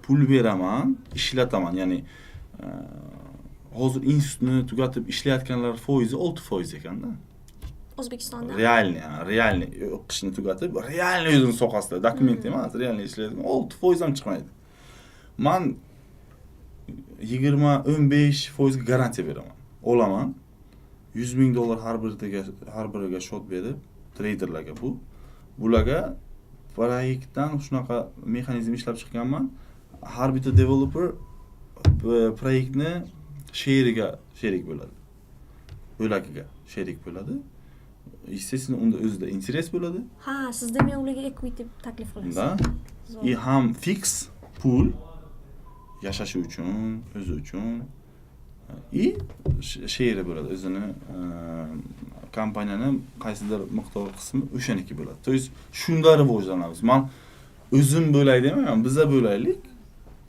Pul beraman, ishlataman. Ya'ni hozir institutni tugatib ishlayotganlar foizi 6% ekanda. O'zbekistonda? Реальный, реальный o'qishni tugatib, реальный o'zini sohasida, dokument emas, реальный ishlayotgan 6% ham chiqmaydi. Man 20, 15 foizga garantiya beraman. Olaman 100 000 dollar har biriga счёт berib, treyderlarga. Bularga proyektdan shunaqa mexanizm ishlab chiqqanman: har bitta developer proyektni sheriga sherik bo'ladi, bo'lagiga sherik bo'ladi. Естественно, unda o'zida интерес bo'ladi. Ha, siz demak ularga equity taklif qilasiz. Да. Zo'r. И ham fix pul yashashi uchun, o'zi uchun, и sheri bo'ladi, o'zini kompaniyani qaysidir miqdor qismi o'shaniki bo'ladi. То есть shunda rivojlanamiz. Man o'zim bo'lay demayman, biza bo'laylik.